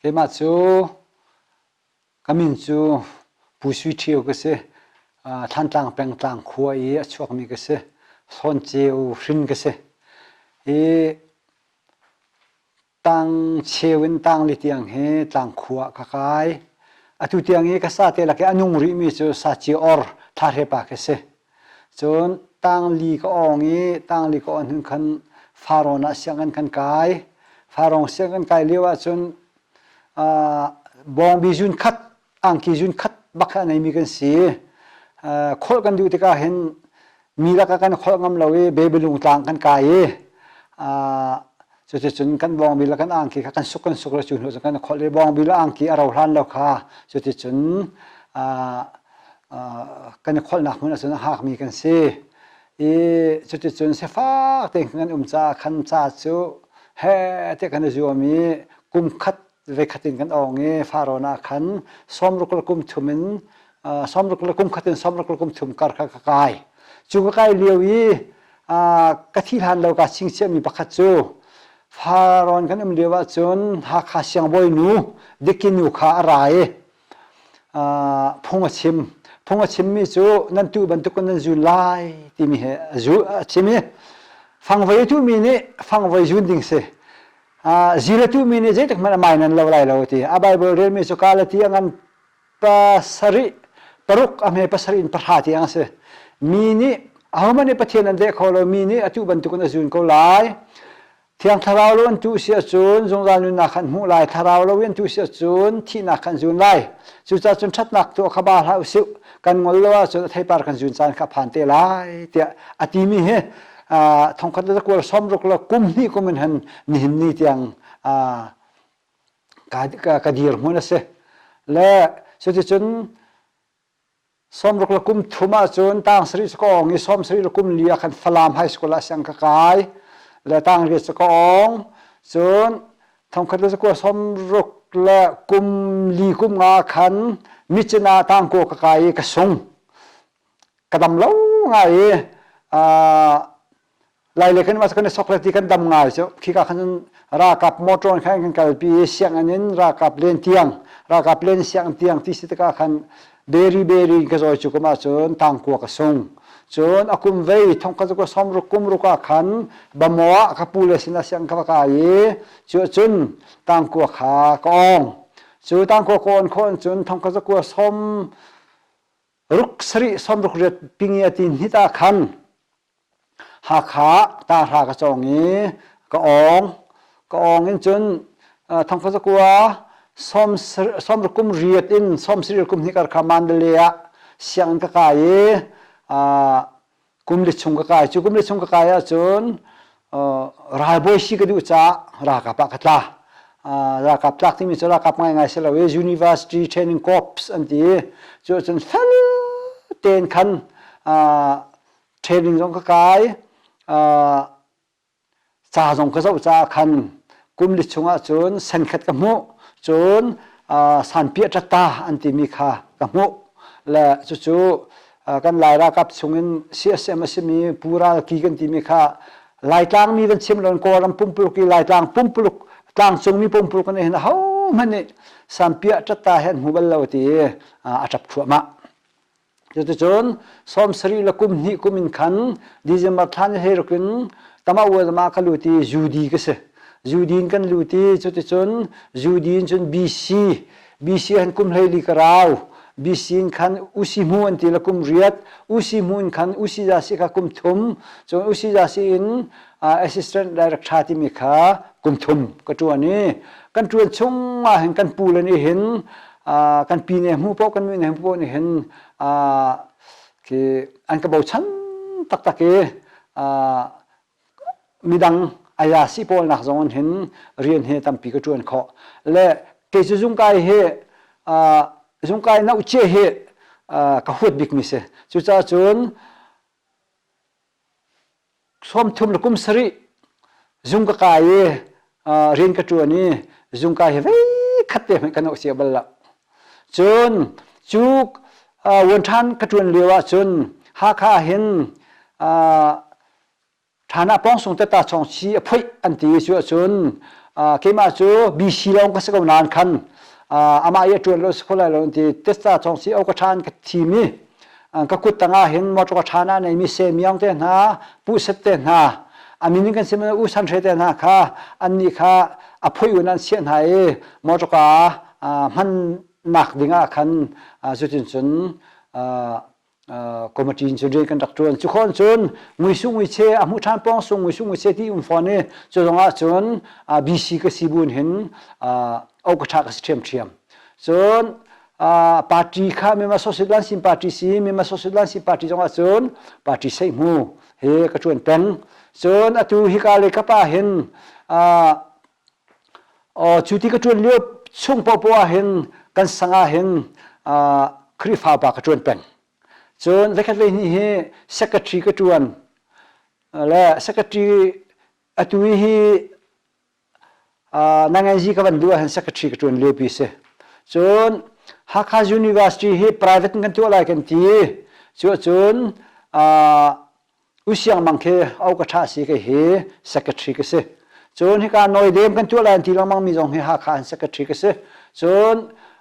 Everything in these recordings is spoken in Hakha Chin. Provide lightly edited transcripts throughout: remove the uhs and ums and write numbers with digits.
Keimah cu ka min cu Pu Sui Ṭhio ka si. Thlantlang pengtlang khua i a chuakmi ka si. Hlawnceu hrin ka si. Hi tang cheu in tangli tiang hi tlangkhua ah ka kai. Atu tiang i ka sate lak i a nung rihmi cu saci or thlahre pa khi si. Cun tangli ka awng i tangli ka awn hin khan Farawn ah sianginn kan kai. Farawn sianginn kai lio ahcun bawngbi zun khat angki zun khat bak a neimi kan si. Kholh kan duh tikah hin mi lakah kan kholh ngam lo i Babylon tlang kan kai i cuticun kan bawngbi le kan angki kha kan suk kan suk le cu hnu cun kan kholh i bawngbi le angki a ro hlan lo kha cuticun kan i kholhnak hmun ahcun a hakmi kan si. I cuticun sifak tein kan um caah khan ca cu he tiah kan i zuam i kum khat voikhat in kan awng i Farawn ah khan sawmruk le kum thum in sawmruk le kum khat in sawmruk le kum thum kar kha ka kai. Cu ka kai lio i ka thi hlan lo ka chingchiahmi pakhat cu Farawn kan um lio ahcun Hakha siangbawi nu Dikki nu kha a ra i phung a chim. Phung a chimmi cu nan tuh bantukin nan zun lai timi he a chim i fangvoi tuhmi nih fangvoi zun ding si. Zilatu mi nih zeitik hmanh a mai nan lo lai lo ti. A Bible relmi cu Galati a ngan pasarih paruk a hme pasarih in pahra tiang a si. Mi nih ahohmanh nih Pathian an deh kho lo mi nih atu bantukin a zun ko lai. Thiang Thlarau lo an tuh si ahcun zungzal nunnak khan hmuh lai. Thlarau lo in tuh si ahcun thihnak khan zun lai. Cucaah cun ṭhatnak tuah kha ba hlah usih. Kan ngol lo ahcun a theipar kan zun caan kha phan te lai tiah a timi hi thongkhat le zakual sawmruk le kum hnih kum in han nihin ni tiang ka dirhmun a si. Le cuticun sawmruk le kum thum ahcun tang sarih cu ka awng i sawm sarih le kum li ah khan Falam High School ah siang ka kai le tang riat cu ka awng. Cun thongkhat le zakua sawmruk le kum li kum nga khan Michina tangkua ka kai i ka sung. Ka dam lo ngai i lai le kan kan i sok le ti kan dam ngai cu khika khan ralkap motor khan kan kalpi i sianginn in ralkap len tiang ralkap len sianginn tiang ti si tikah khan beri beri ka zawi cu kum ahcun tangkua ka sung cun a kum vei thong ka cu sawmruk kum ruk ah khan bamo ah ka pu le sinah siang ka va kai i cu cun tangkua kha ka ong cu tangkua ka on khawh cun thong ka zakua som ruk sarih sawmruk riat pingi a ti hnit ah khan Hakha tahra ka cawng i ka awng. Ka awng in cun thongkhat zakua sawmruk kum riat in sawmsarih kum hnih kar kha Mandalay ah sianginn ka kai i kum li chung ka kai. Cu kum li chung ka kai ahcun ralbawi si ka duh caah ralkap ah ka tla. Ralkap tlak timi cu ralkap ngaingai si lo i University Training Corps an ti i cu ahcun fel tein khan training zong ka kai. Ca zong ka zoh caah khan kum li chung ahcun senkhat ka hmuh. Cun sanpiah ṭatta an timi kha ka hmuh. Le cucu kan Lai ralkap chungin CSM a simi Pu Ral Ki kan timi kha Laitlang mi van chim loin Kawlram pumpuluk i Laitlang pumpuluk tlangcung mi pumpuluk nih hin ahohmanh nih sanpiah ṭatta he an hmu bal lo ti a ṭap thluahmah. Cuticun sawmsarih le kum hnih kum in khan December thla ni hleiruk in Tama Ualama ka lut i Judi ka si. Judi in kan lut i cuticun Judi in cun BC BC han kum hleili ka rau. BC in khan Usi hmu an ti le kum riat. Usi hmu in khan Usi zasi kha kum thum. Cun Usi zasi in assistant director timi kha kum thum ka ṭuan i kan ṭuan chung ah hin kan pu le nih hin kan pi ne hmu paoh kan nu ne hmu paoh nih hin khi an ka bochan taktak i midang aya si pawl nak zong in hin rian hi tampi ka ṭuan khawh le kei cu zungkai hi zungkai nauh cia hi ka huat bikmi si cucaah cun Sawmthum le kum sarih zung ka kai i rian ka ṭuan i zung kai hi veikhat te hmanh ka noh cia bal lo. Cun cu vuanṭhan ka ṭuan lio ahcun Hakha hin ṭhan ah pawngsung teta chawngchi a phoih an ti cu ahcun. Keimah cu BC lawng ka si ko nain khan amah i a ṭuan lo si kho lai lo an ti. Testa cawng si o ka ṭhan ka thim i ka kut tangah hin motor ka ṭhan ah neimi semiang te hna, puhset te hna, a min in kan sim U San Hre te hna kha annih kha a phui un an chiah hna i motor ka hmannak dingah khan cutin cun committee in cun rian kan rak ṭuan. Cu khon cun nguisu nguiche a hmuh ṭhan pawng sung nguisu nguiche ti um fawn i cu zongah cun BC ka si buin hin au ka ṭha ka si ṭhiamṭhiam. Cun party kha Myanmar Social Lansin Party si Myanmar Social Lansin Party zongah cun party seihmu he ka ṭuan peng. Cun atu hika le kapa hin Cu ti ka ṭuan lio chung paohpaoh ah hin kan sang ah hin Khrihfa upa ka ṭuan peng. Cun voikhat voihnih hi secretary ka ṭuan. Le secretary atu hi nanganzi ka van duh ahhin secretary ka ṭuan liopi a si. Cun Hakha University hi private in kan tuah lai kan ti. Cu ahcun U Siang Mang khi au ka ṭha si kei hi secretary ka si. Cun hika Nawidem kan tuah lai an ti lengmang mi zong hi Hakha an secretary ka si. Cun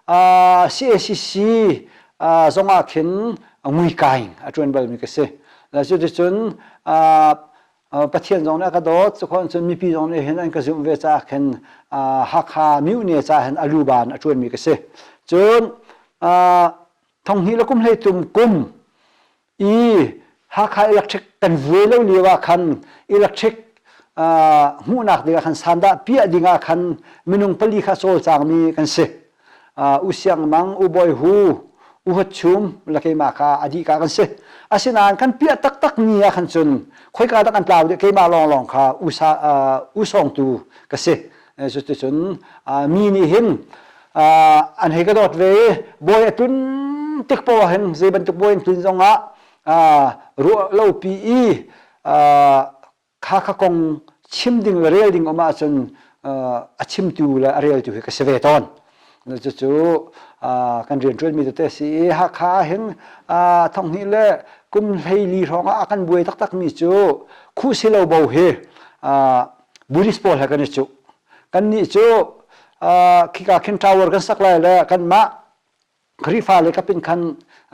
CACC zong ah khin nguikaing a ṭuan balmi ka si. Cuticun Pathian zong nih a ka dawt, cukhon cun mipi zong nih hin an ka zumh ve caah khin Hakha mihne caah hin a luban a ṭuanmi ka si. Cun thonghnih le kum hleitum kum i Hakha electric kan vuai lo lio ah khan electric hmuhnak ding ah khan sandah piah ding ah khan minung pali kha cawlcangmi kan si. U Siang Mang, U Bawi Hu, U Hot Chum le keimah kha a dih ka kan si. Asinain kan piah taktak ni ah khan cun khoika dah kan tlau dih keimah lawnglawng kha u sa u sawngtu ka si. Cuticun mi nih hin an hei ka dawt ve i bawi a tlun tik poah hin zei bantuk bawi an tlun zongah ruah lopi i kha kha kong chim ding le rel ding um ahcun a chimtu le a reltu hi ka si ve tawn. Cucu kan rianṭuanmi tete a si i Hakha ah hin thonghnih le kum 14 hrawng ah a kan buai taktakmi cu khuhsilo bo hi Buddhist pawl he kan i cuh. Kannih cu khika khin tower kan sak lai le kanmah Khrihfa le kapin khan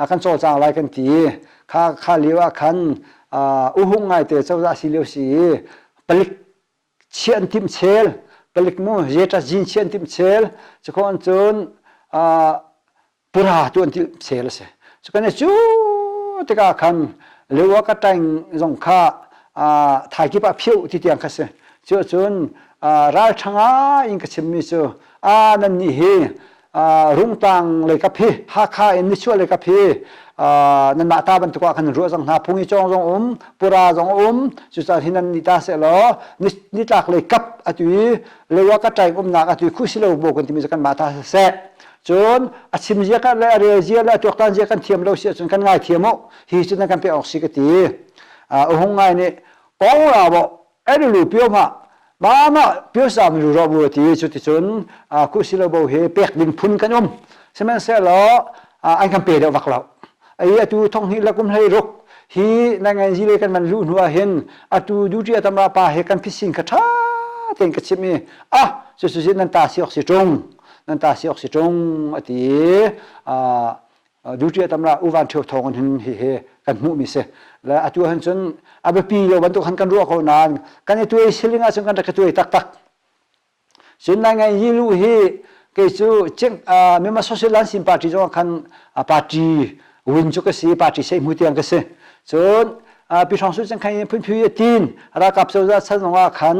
kan cawlcang lai kan ti. Kha kha lio ah khan uhung ngaite cozah si lio si i palik chiah an timh chel palik mu zeta zin chiah an timh chel cukhon cun pura tu an ti sel a si. Cukan i cu tikah khan leua ka ṭaing zong kha thai kip ah phiu ti tiang kha si. Cu cun ralṭha ngai in ka chimmi cu a nan nih hi Rungtlang lei kap hi Hakha in nichuah lei kap hi nanmah ta bantuk ah khan ruah cang hna phung i cawng zong um pura zong um cucaah hi nan nih ta sehlaw nitlak lei kap atu i leua ka ṭaing umnak atu i khuhsilo bo kan timi cu kanmah ta siseh Cun a chim zia kan le a rel zia le a tuaktan zia kan thiam lo si ahcun kan ngai thiam u. Hi cu nan kan pek awk si ka ti. Uhung ngai nih kong ra bo lu pio ma ma ma pio sam lu ro bu ti cu ti cun kusilo bo he pek ding phun kan um. Sihmanhsehlaw an kan pe deuh vak lo. Ai atu thong hnih le kum hlei ruk hi nangan zi le kan man lu hnu ah hin atu duty atamra pa he kan phisin kha tha tein ka chim i ah cu cu nan ta si ok si tung nan ta si ok si tung a ti i duty atamra uvan ṭheu thawng in hin hi hi kan hmuh mi si le atu han cun a biapi lo bantuk han kan ruah ko nain kan i tuai siling ahcun kan rak i tuai taktak Cun nai ngai hi lu hi kei cu Myanmar Social Lansin Party zong khan party win cu ka si party seihmu tiang ka si cun Pi Hrawng Su Cang Khain phunphi a tin ralkap cozah chan zong ah khan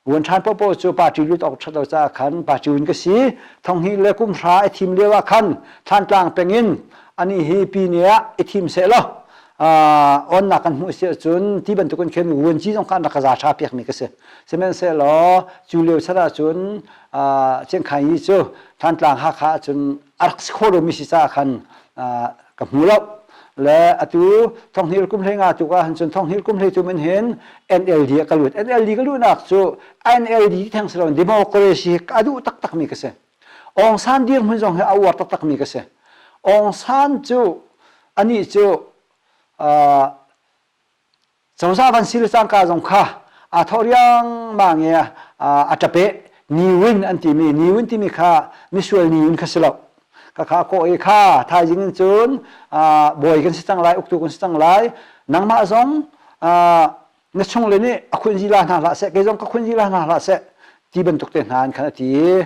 vuan ṭhan popo cu party lut awk ṭhat lo caah khan party win ka si thonghnih le kum hra i thim lio ah khan Thlantlang peng in ani hi pi ne ah i thim seh law onnak kan hmuh si ahcun ti bantukin khin vuanci zong kha an rak ka za ṭha piakmi ka si Sihmanhsehlaw cu lio chan ahcun Chiangkhai Yi cu Thantlang Hakha ahcun a rak si kho lomi si caah khan ka hmu lo. Le atu thonghnih kum hlei nga tuk ah cun thonghnih kum hlei tum in hin NLD ah ka lut. NLD ka luhnak cu NLD theng si lo democracy a duh taktakmi ka si. Aung San dirhmun zong hi a uar taktakmi ka si. Aung San cu anih cu cozah van si le cangka zong kha Aa thawh riangmang i a ṭape niwin an timi niwin timi kha misual niwin kha si lo. Ka kha kawh i kha thaizing in cun bawi kan si cang lai, uktu kan si cang lai. Nangmah zong na chungle nih a khunzi la hna hlah seh, kei zong ka khunzi la hna hlah seh ti bantuk te hna in khan a ti i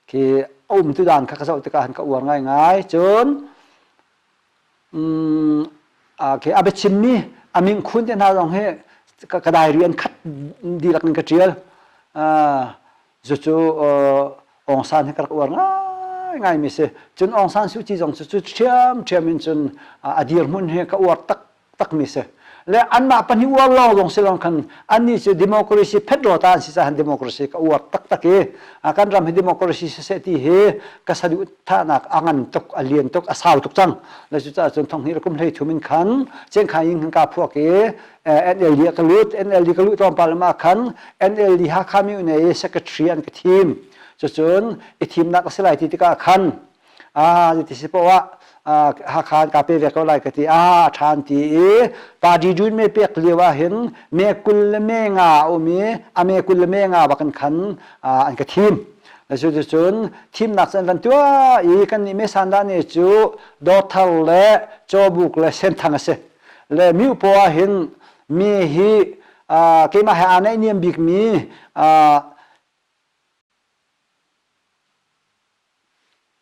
khi a umtu dan kha ka zoh tikah han ka uar ngaingai. Cun khi a biachimmi a mingkhun te hna zong hi ka diary an khat dihlak in ka ṭial. Cucu Aung San hi ka rak uar ngaingaimi si. Cun Aung San Suu Kyi zong cu cu ṭhiamṭhiam in cun a dirhmun hi ka uar taktakmi si. Le anmah pahnih uar lawng zong si lo khan annih cu democracy phet rawta an si caah democracy ka uar taktak i kan ram hi democracy siseh ti hi ka saduhthahnak a ngan tuk, a lian tuk, a sau tuk cang. Le cucaah cun thonghnih le kum 13 in khan Cengkhai in kan kaa phuak i NLD ah ka lut. NLD ka luh tlawmpal ah khan NLD Hakha Myone i secretary an ka thim. Cucun i thimnak a si lai ti tikah khan ah ti si poah ah Hakha an ka pe ve ko lai ka ti. Ah a ṭhan ti i party dun me pek lio ah hin me 20 le me nga a um i a me 20 le me nga bak in khan an ka thim. Cuticun thimnak cu an van tuah i kannih me sandah ne cu Dawthar le Cawbuk le Senthang a si. Le Miopaw ah hin mi hi keimah he aa naihniam bikmi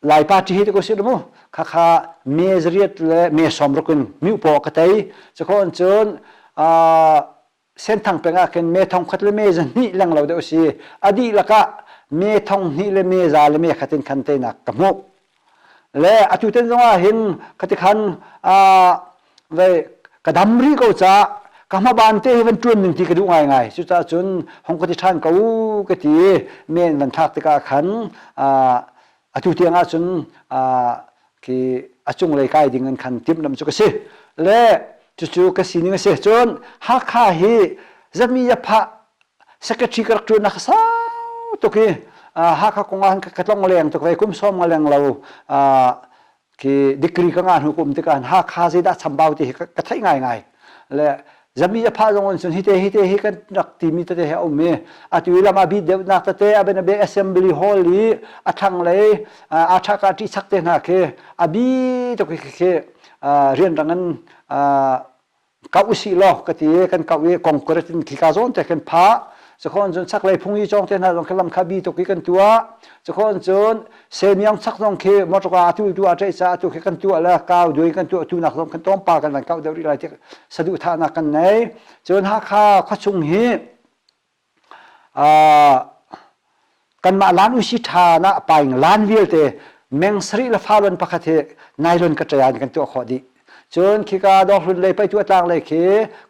Lai party hi ti ko si mu khakha me zariat le me 60 in Miopaw ka tei. Cukhon cun Senthang peng ah khin me 1000 le me 200 leng lo deuh si. A dihlak ah me 2000 le me 100 le me khat in khan teinak ka hmuh. Le atu ten zong ah hin khati khan ve ka dam rih ko ca ka hmaban te hi van ṭuan ning ti ka duh ngaingai. Cucaah cun hong ka ti ṭhan ko ka ti men van thlak tikah khan atu tiang ah cun khi a cunglei kai ding in khan timhlamh cu ka si. Le cucu ka sining a si. Cun Hakha hi zami yaphah secretary ka rak ṭuannak sau tuk i Hakha kong ah ka tlong leng tuk ve kum sawm nga leng lo khi degree ka ngah hnu kum tikah Hakha zeidah chambau ti hi ka theih ngaingai. Le zami a phah zong in cun hite hite hi kan rak timi tete he a um i atu i lam a bi deuhnak tete a ben a be assembly hall i a thlanglei a ṭhaka ṭih chak te hna khi a bi tuk khi khi rianrang in kau usih law ka ti i kan kau i concrete in khika zawn te kan phah. Cukhon cun chaklei phung i cawng te hna zong khi lam kha bi tuk i kan tuah. Cukhon cun semiang chak zong khi motor atu tu a ṭeih caah atu khi kan tuah le kau duai kan tuah tu nak zong kan tlawmpal kan van kau deuh rih lai ti saduhthahnak kan nei. Cun Hakha khuachung hi Kanmah lan usi ṭha na paing lan vialte meng sarih le falon pakhat hi nylon ka ṭai in kan tuah khawh dih. Cun khika dawrhlun lei pei tuah tlang lei khi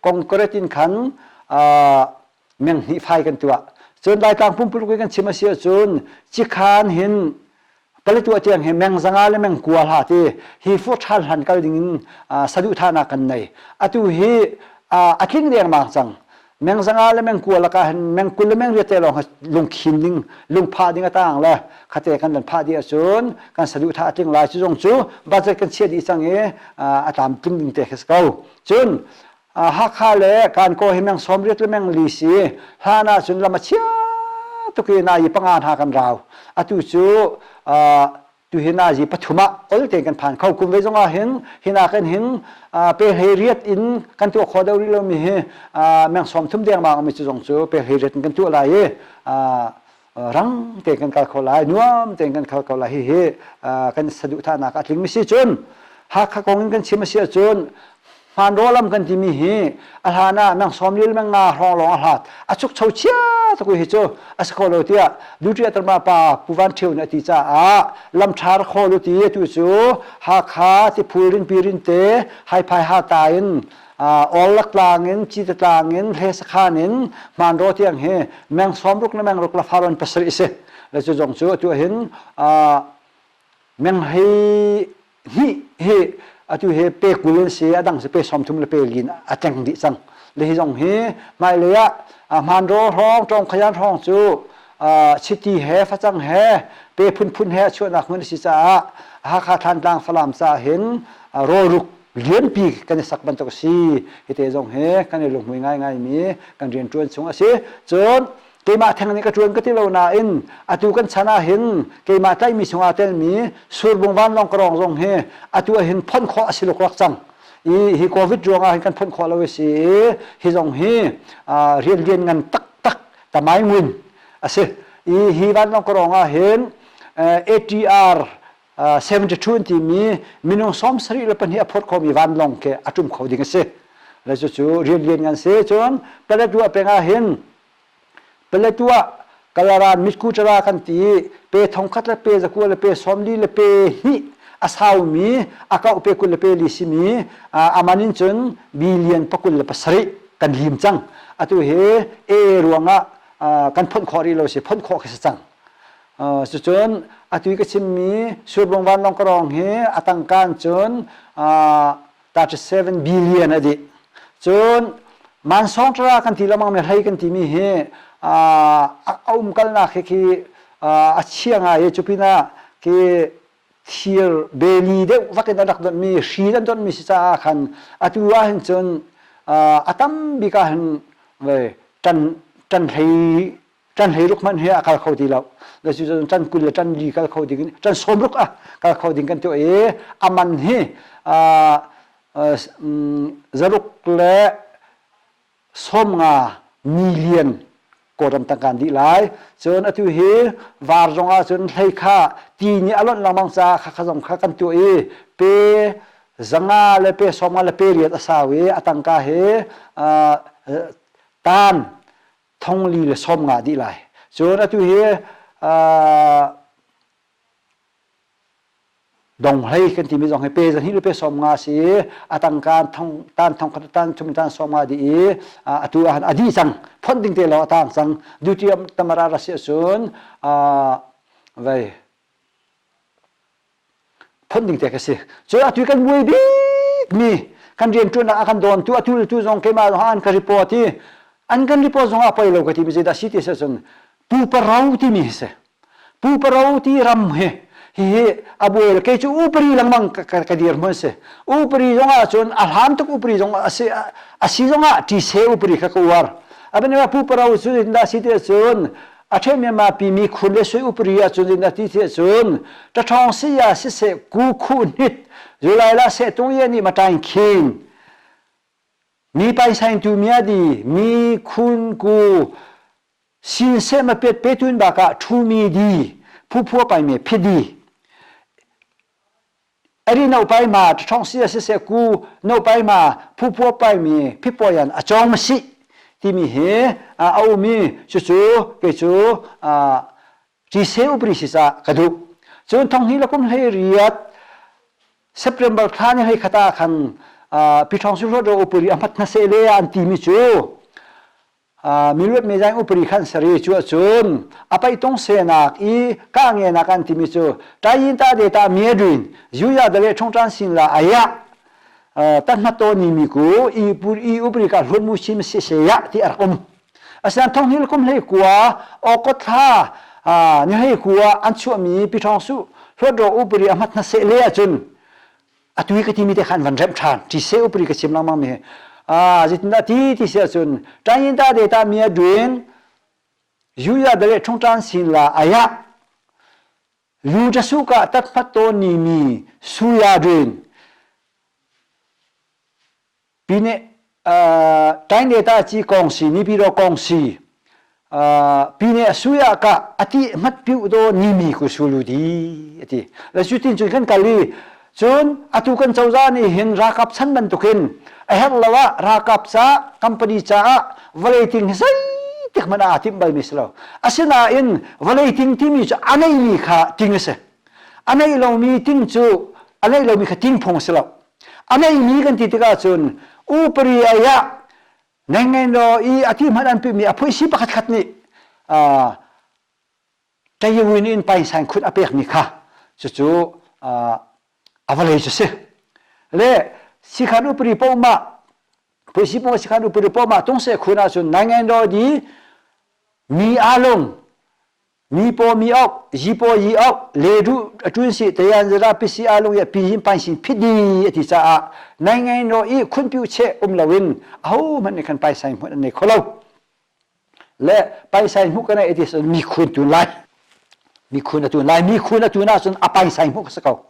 concrete in khan meng hnih fai kan tuah. Cun Laitlang pumpuluk in kan chim a si ahcun cikhan hin Paletwa tiang hi meng 500 le meng 90 hla ti hi fur ṭhan hlan kal ding in saduhthahnak kan nei. Atu hi a tling dengmang cang. Meng 500 le meng 90 lakah hin meng 20 le meng riat te lawng lungkhin ding, lungphah ding a tang le khate kan van phah dih ahcun kan saduhthah a tling lai. Cu zong cu budget kan chiah dih cang i a tlamtling ding te khi si ko. Cun Hakha le Kankaw hi meng 80 le meng li si. Hlan ahcun lam a chia tuk i nazi panga hna kan rau. Atu cu tu hi nazi pathum ah ol tein kan phan kho. Kum ve zong ah hin hina kan hin pe hlei riat in kan tuah khawh deuh rih lomi hi meng 30 dengmang mi cu zong cu pe hlei riat in kan tuah lai i rang tein kan kal kho lai, nuam tein kan kal kho lai. Hihi kan saduhthahnak a tlingmi si cun Hakha kong in kan chim a si ahcun hmanraw lam kan timi hi a hlan ah meng sawm lil meng nga hrawng lawng a hlat a chukcho chia tuk hi cu a si kho lo tiah Duty Atarma pa Pu Van Ṭhio nih a ti caah lam ṭha rak hawl u ti atu cu Hakha Tiphul Rinpi Rinte Haiphai Hata in Orlak tlang in Cite tlang in Hlesakhan in hmanraw tiang hi meng 60 le meng ruk le faron pasarih a si le cu zong cu atu hin meng hei hnih hi atu hi pe 20 an si a dang si pe 30 le pe lin a tleng dih cang le hi zong hi hmailei ah hmanraw hrawng tawng khayan hrawng cu chiti he facang he pe phunphun he a chuahnak hmun a si caah Hakha Thantlang Falam caah hin rawlruk. lianpi kan i sak bantuk a si. Hite zong hi kan i lunghmui ngaingaimi kan rianṭuan chung a si. Cun keimah theng nih ka ṭuan ka ti lo nain atu kan chan ah hin keimah tlaihmi chungah telmi surbung vanlawng ka-rawng zong hi atu ah hin phon khawh a si luklak cang. I hi COVID ruangah hin kan phon khawh lo a si i hi zong hi rian lian ngan taktak tamai ngun a si. I hi vanlawng ka-rawng ah hin ATR 72 an timi minung 74 a phor khomi vanlawng ke a ṭum kho ding a si. Le cucu rian lian ngan si. Cun Paletwa peng ah hin Paletwa Kalaran Mitkuchara kan ti i pe thongkhat le pe zakua le pe sawmli le pe hnih a saumi a kauh pe 20 le pe li simi aman in cun billion pakul le pasarih kan lim cang. Atu hi A ruangah kan phonh khawh rih lo si phonh khawh khi si cang. Cucun atu i ka chimmi Surbung vanlawng ka-rawng hi a tangka in cun 37 billion a dih. Cun Mansong Tara kan ti lengmang mi hlei kan timi hi a umkalnak hi khi a chia ngai i cupinah khi thir beli deuh vak in an rak donhmi hri an donhmi si caah khan atu ah hin cun a tam bik ah hin ṭan ṭan hlei ṭan 16 hmanh hi a kal kho ti lo. Cucun ṭan 20 le ṭan li kal kho ding in ṭan 60 a kal kho ding kan tuah i a man hi zaruk le 50 million Kawlram tangka an dih lai. Cun atu hi var zong ah cun hlei kha ti nih a lonh lengmang caah kha kha zong kha kan tuah i pe zanga le pe 50 le pe riat a sau i a tangka hi tan thongli le 50 dih lai. Cun atu hi donghlei kan timi zong hi pe zahnih le pe 50 si i a tangka thong tan thong khat tan thum tan 50 dih i atu ah a dih cang phon ding te lo a tang cang duty tamara ra si ahcun vei phon ding te ka si. Cun atu kan buai bikmi kan rianṭuannak a kan dawntu atu le tu zong keimah zong an ka report i an kan report zong ah poi lo ka timi zeidah si ti si ahcun pupa ro timi hi si. Pupa ro ti ram hi hihi a buai le kei cu upari lengmang ka dirhmun si. Upari zong ah cun a hlan tuk upari zong a si a si zong ah ṭise upari kha ka uar. Abane pupa ro cu dah si ti ahcun A ṭhehmema pimi khun le sui upri ahcun in a ti ti ahcun ṭaṭhawng saya siseh ku khuh hnit zulai la seh tung ye nih maṭaing khin mi paisain tu mia di mi khun ku sin seh ma pet pe tun bak ah ṭhu mi di phuphua pai me phi di Ari no pai ma ṭhong si siseh ku no pai ma phuphua pai mi phipawian a cawng ma si timi hi a um i cucu kei cu ṭise upri si ca ka duh. Cun thong hnih le kum 18 September thla ni hlei khat ah khan Pi Ṭhawng Su Hluat upri a hmat hnaseh le an timi cu Miluat mezaing upari khan sari cu ahcun a paihtung senak i ka ngenak an timi cu ṭayin ta de ta miadrin yuya dale ṭhongṭan sin la aya tatnato ni mi ku i pur i upri ka hlun mu sim se se ya ti a rak um asian thong hil kum hlei kua okot thla ni hlei kua an chuahmi pi ṭhawng su hluat ro upari a hmat hna se le ahcun atu i ka timi te khan van remh ṭhan ṭise upri ka chim lengmang mi a zeitindah ti ti si ahcun ṭangin ta de ta mi a duin yuya dale ṭhungṭan sin la aya lu ṭa su ka tatphat to ni mi suya duin Pine Taine ta ci kong si nipi do kong si pine suya ka ati mat piu do ni mi ku sulu di ati le cu tin cun kan kal i cun atu kan cozah nih hin ralkap chan bantukin a herh lo ah ralkap ca company caah vawlei ting hi zeitik hmanh ah aa timh balmi si lo asinain vawlei ting timi cu a neimi kha ting a si a neih lomi ting cu a neih lomi kha ting phung a si lo A neimi kan ti tikah cun upari ai ah ngengngen law i a ti hmanh an pimi a phuisi pakhat khat nih ṭayawin in painsain khut a pekmi kha cucu a vawlei cu si. Le sikhan upari pohmah phuisi pohmah sikhan upari pohmah tungse khun ahcun nangen law di mi alung. Mi paw mi ok, yi paw yi ok, le du atun si tayan zara pisi alung ya pi hin pan sin phit di ati caah nai ngai no i khun piu che um loin aho hmanh nih khan paisai hmuh an nei kho lo. Le paisai hmuh kana iti mi khun tun lai. Mi khun atun lai. Mi khun atun ahcun a paisai hmuh ka si ko.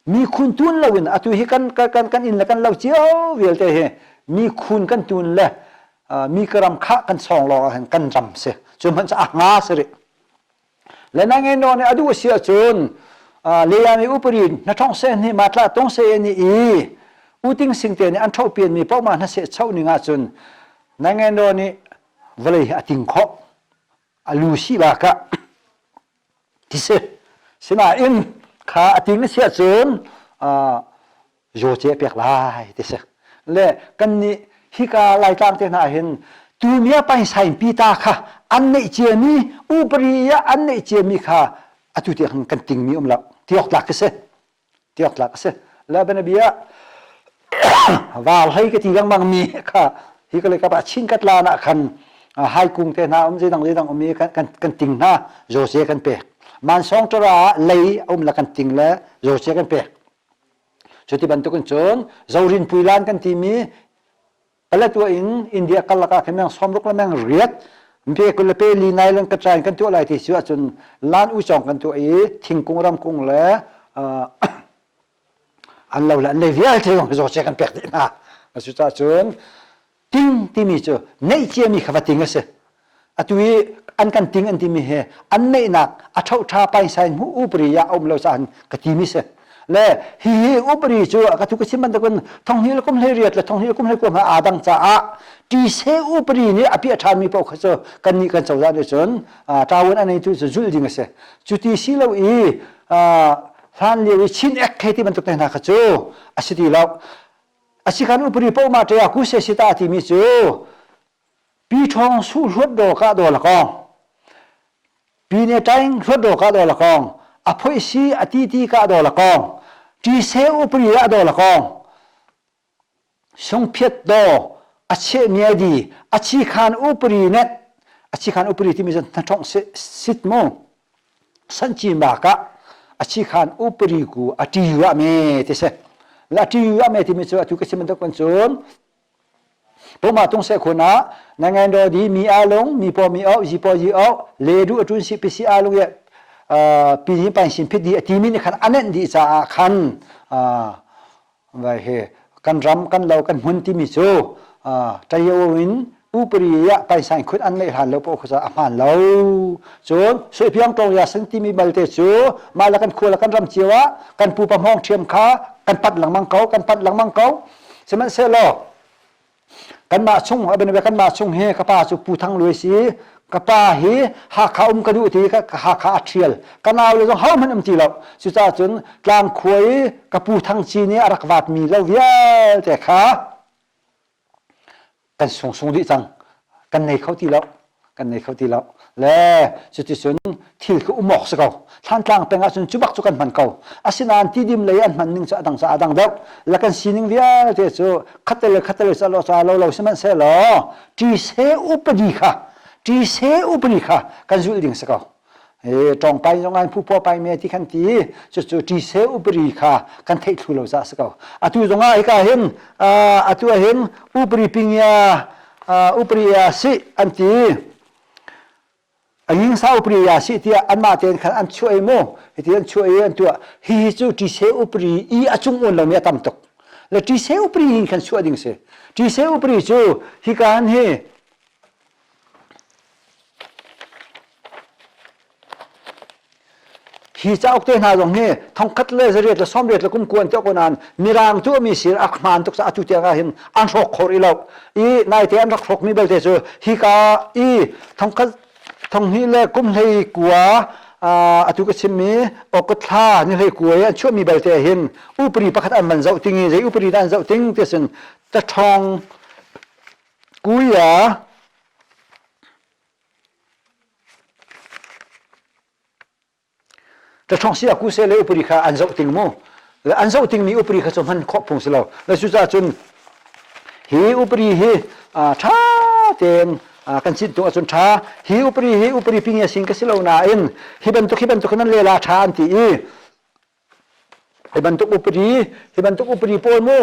Mi khun tun loin atu hi kan kan kan inn le kan lo cio vialte hi mi khun kan tun le mi ka ram kha kan sawng lawng ah hin kan ram si cu hmanh cu a nga si rih le na nge no nih a duh si ahcun leyami upari na thong se ni ma tla tong se ni i uting sing te nih an tho pian mi paoh ma na se chau ning ahcun na nge no nih vawlei hi a ting khawh a lu si ba ka ti si sinain kha a ting si ahcun zawce pek lai ti si le kan nih hika laitlang te hna hin tumia painsain pita kha an neih ciami upari ah an neih ciami kha atu tiang kan tingmi um lo tiok tlak ka si tiok tlak a si le banabia val hei ka ti lengmang mi kha hi ka le ka pa chin kat lan ah khan hai kung te hna um zeidang zeidang um i kan kan ting hna zawce kan pek mansong ṭara lei um la kan ting le zawce kan pek Cuti bantukin cun Zorin Puilan kan timi Paletwa in India karlak ah khin meng sawmruk le meng riat pe kul le pe li nai lan ka train kan tuah lai ti si ahcun lan ucawng kan tuah i thingkung ramkung le an lo le an lei vialte zong zawce kan pek dih hna. Cucaah ting timi cu neih ciami kha va ting a si atu i an kan ting an timi hi an neihnak a ṭhoṭha painsain hmu upri ah a um lo caah ka timi si le hihi upri cu ka tu ka chim bantukin thonghnih le kum hlei riat le thonghnih le kum hlei kum aa dang caah ṭise upri nih a piah ṭhanmi paoh kha cu kannih kan cozah nih cun ṭawun a neitu cu zulh ding a si cu ti si lo i hlan lio i chin ek thei ti bantuk te hna kha cu a si ti lo Asikan upari paoh ṭe ku se sita timi cu pi ṭhawng su hluat daw ka daw lakong pi ne ṭaing hluat daw ka daw lakong a phoi si a ti ti ka daw lakong ṭi se upari a daw lakong sungphiat daw a cheh mia di a chi khan upari net a chi khan upari timi zan na ṭhong sit mu Sanci bak ah a chi khan upari ku a ṭi ah me ti si. La ṭi ah me timi cu atu ka chim bantuk kan cun Puma tung se khun ah na ngen do di mi a lung mi po mi o ji po ji o le du atun si pisi a lung ye pi ni pan sin phit di a ti mi ni khan anen di caah khan Vai he kan ram kan lo kan hmun timi cu ṭaio in upari ah paisain khut an neih hlan lo paoh kha a hmaan lo. Cun Suipiang Tawng Yasin timi balte cu mah le kan khua le kan ram cio ah kan pupa hmawng ṭhiam kha kan panh lengmang ko kan panh lengmang ko. Sihmanhsehlaw Kanmah chung kanmah chung hi ka pa cu Pu Thang Luai si. Ka pa hi Hakha um ka duh ti ka Hakha a ṭhial. Ka nau le zong hohmanh um ti lo. Cucaah cun tlangkhua i ka Pu Thang Ci nih a rak vaatmi lo vialte kha kan sung sung dih cang. Kan nei kho ti lo. Kan nei kho ti lo. Le cuticun thil khi um awk si ko. Thlantlang peng ahcun cu bak cu kan hman ko. Asinain tidim lei an hman ning cu a dang caah a dang deuh. Le kan sining vialte cu khatte le khatte le lo ca lo lo sihmanhsehlaw ṭise upadi kha ṭise upadi kha kan zulh ding si ko. E ṭawngpai zong an phuphua pai me ti khan ti cucu ṭise upadi kha kan theih thlu lo caah si ko. Atu zongah hika hin atu ah hin upadi pingia upadi si an ti. Ahingsa upri ya si tiah anmah tein khan an chuah i mu hiti an chuah i an tuah hihi cu ṭise upri i a cung un lomi a tam tuk le ṭise upri hin khan chuah ding si ṭise upri cu hika han hi Hi cauk te hna zong hi thongkhat le zariat le sawmriat le kumkua an tuah ko nain mirang tuahmi sir a hmaan tuk caah atu tiang ah hin an hrawk kho rih lo. I naite an rak hrawkmi belte cu hika i thongkhat thonghnih le kum hlei kua atu ka chimmi August thla ni hlei kua i an chuahmi belte hin upari pakhat an van zoh ting i zei upari dah an zoh ting ti sin taṭhawng kuya Ṭaṭhawng si a kuse le upari kha an zoh ting mu. Le an zoh tingmi upari kha cu hman khawh phung si lo. Le cucaah cun hi upari hi ṭha tein. Kan cin tung ahcun ṭha. Hi upari hi upari pingi sin ka si lo nain hi bantuk hi bantuk nan lela ṭha an ti i hi bantuk upadi hi bantuk upadi pawl mu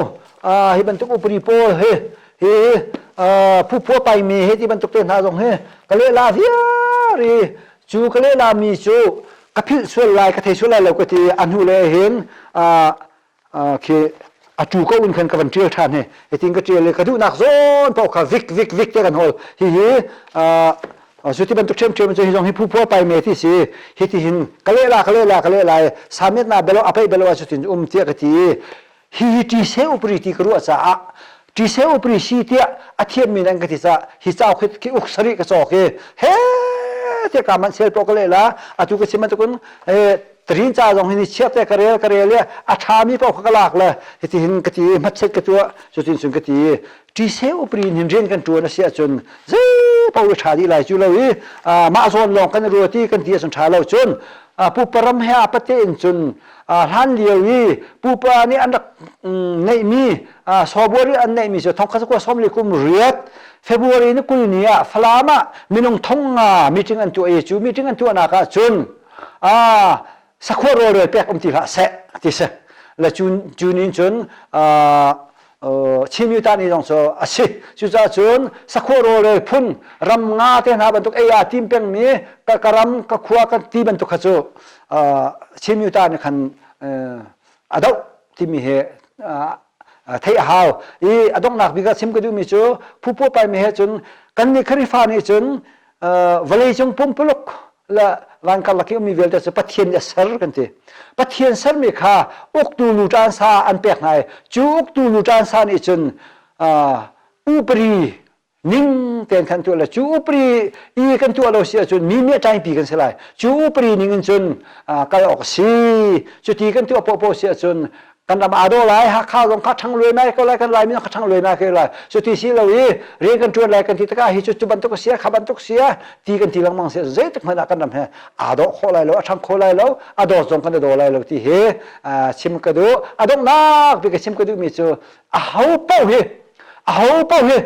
hi bantuk upadi pawl hi hi phuphua paimi hi ti bantuk te hna zong hi ka lehla viar i cu ka lehla mi cu ka philh sual lai ka thei sual lai lo ka ti a hnu le hin khi a tu ko in khan ka van ṭial ṭhan hi hitin ka ṭial i ka duhnak zawn paoh kha vik vik vik te kan hawl hihi cu ti bantuk ṭhiamṭhiam cu hi zong hi phuphua pai me ti si hi ti hin ka leh la ka leh la ka leh lai samet na belo a pei belo ah cutin um tiah ka ti hi hi ṭi se upri ti ka ruah caah ṭi se upri si tiah a thiam mi nan ka ti caah hi cauk hi khi uk sarih ka cawk i he tiah ka man sel pawh ka leh la atu ka chim bantukin Tarin ca zong hi ni chiat te ka rel ka rel i a ṭhami paoh kha ka lak le hitihin ka ti hmatset ka tuah cutin cun ka ti ṭise upri in hin rian kan ṭuan a si ahcun zei paoh i ṭha dih lai cu lo i mah zawn lawng kan i ruat i kan ti ahcun ṭha lo cun pupa ram he aa pate in cun hlan lio i pupa nih an rak neihmi sawbuar i an neihmi cu thongkhat kua sawm li kum riat February ni 20 ni ah Falam ah minung thong nga meeting an tuah i cu meeting an tuahnak ah cun sakhua rawlrel pek um ti hlah seh ti si le cu cu nin cun Chin Yuta ni zong cu a si cucaah cun sakhua rawlrel phun ram nga te hna bantuk ei aa tim pengmi ka ka ram ka khua ka ti bantuk kha cu Chin Yuta nih khan a doh timi hi theih a hau i a donghnak bik ah chim ka duhmi cu phupuah paimi he cun kan nih Khrihfa nih cun vawleicung pumpuluk le van karlak i ummi vialte cu Pathian nih a ser kan ti. Pathian sermi kha uktu lu ṭansa an pek hna i cu uktu lu ṭansa nih cun upari ning tein khan tuah le cu upari i kan tuah lo si ahcun mi nih a ṭaingpi kan si lai. Cu upari ning in cun kal awk a si. Cuti kan tuah poahpoah si ahcun kan ram aa daw lai Hakha zong kha ṭhang luai ko lai kan Laimi zong kha ṭhang luai ko lai cuti si lo i rian kan ṭuan lai kan ti tikah hi cu cu bantuk a si kha bantuk si ti kan ti lengmang si zeitik hmanh ah kan ram he aa dawh khawh lai lo a ṭhang kho lai lo a dawt zong kan i daw lai lo ti hi chim ka duh a donghnak bik chim ka duhmi cu a ho paoh hi a ho paoh hi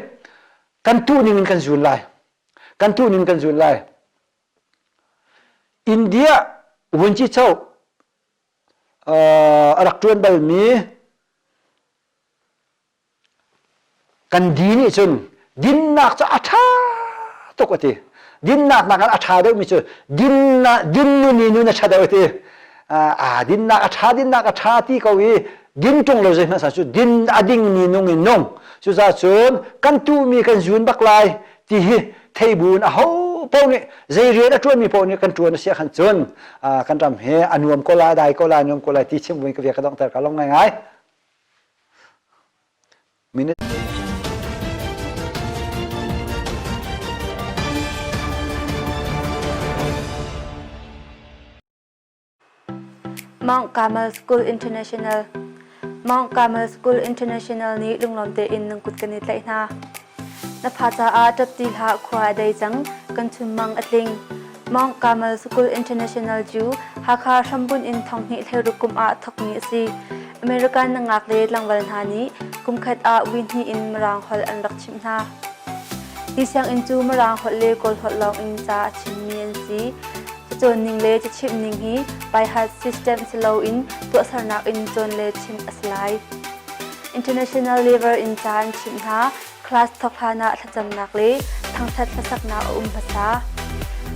kan tuh ning in kan zul lai kan tuh ning kan zul lai India vunci cho a rak ṭuan balmi kan di nih cun dinnak cu a ṭha tuk a ti. Dinnak nakin a ṭha deuhmi cu dinnak din nun i nun a ṭha deuh a ti. Aa dinnak a ṭha dinnak a ṭha ti ko i din ṭung lo zeihmanh sa cu din a dingmi nung in nung. Cucaah cun kan tuhmi kan zun bak lai ti hi theibu in aho paoh nih zei rian a ṭuanmi paoh nih kan ṭuan a si ahkhan cun kan ram hi a nuam ko lai dai ko lai nuam ko lai ti chim buin ka bia ka donghter ka lawm ngaingai. Minute Mount Carmel School International Mount Carmel School International nih lunglawm tein nan kut kan i tlaih hna. Na fa caah ṭap ti hlah khua a dei cang, kan chunmang a tling. Mount Carmel School International cu Hakha hrambunh in thonghnih hleiruk kum ah thawkmi a si. American nangak le tlangval hna nih kumkhat ah vui hnih in Mirang holh an rak chimh hna. Hi sianginn cu Mirang holh le Kawl holh lawng in ca a chimmi an si. Cacawn ning le cachimh ning hi by-heart system si loin tuahsernak in cawn le chimh a si lai. International level in ca an chimh hna. Class thawk hlan ah thlacamnak le thangṭhat hlasaknak a um hmasa.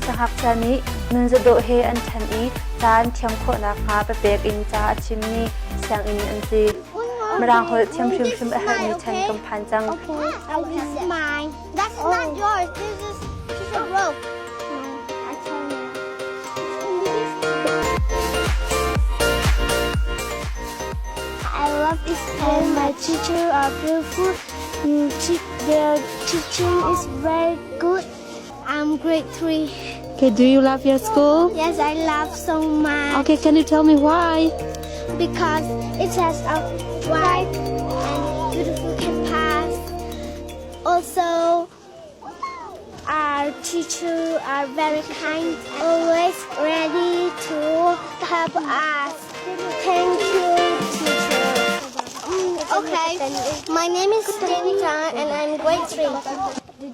Siangngakchia nih nunzadawh he an ṭhan i ca an thiam khawh nakhnga papek in ca a chimmi sianginn an si. Mirang holh thiam hrimhrim a herhmi chan kan phan cang. Okay, this is mine. That's not yours. This is piece of rope. No, I tell you. I love this and my teacher are beautiful. Their teaching is very good. I'm grade 3. Okay, do you love your school? Yes, I love so much. Okay, can you tell me why? Because it has a wide and beautiful campus. Also, our teachers are very kind, always ready to help us. Thank you, teacher. Okay, my name is Jane Chan and I'm grade 3. Yes,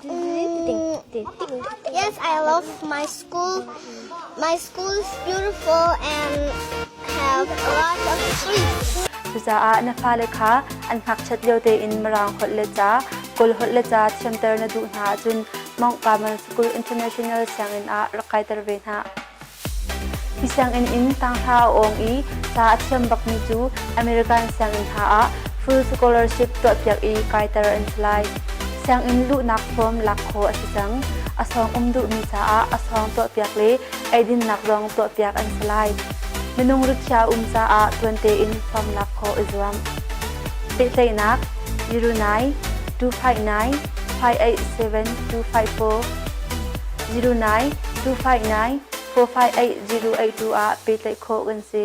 I love my school. My school is beautiful and have a lot of trees. Cucaah na fale kha an ngakchiat lio tein Mirang holh le ca, Kawl holh le ca thiamter na duh hna ahcun Mount Carmel School International sianginn ah rak kaiter ve hna. Hi sianginn in tanghra a awng i ca a thiam bakmi cu American sianginn hna ah full scholarship tuahpiak i kaiter an si lai. Sianginn luhnak form lak khawh a si cang. A sawng um duhmi caah a sawng tuahpiak le eidinnak zong tuahpiak an si lai. Minung rikhiah um caah tuan tein form lak khawh i zuam. Pehtlaihnak 09 259 587 254 09 259 458 082 ah pehtlaih khawh kan si.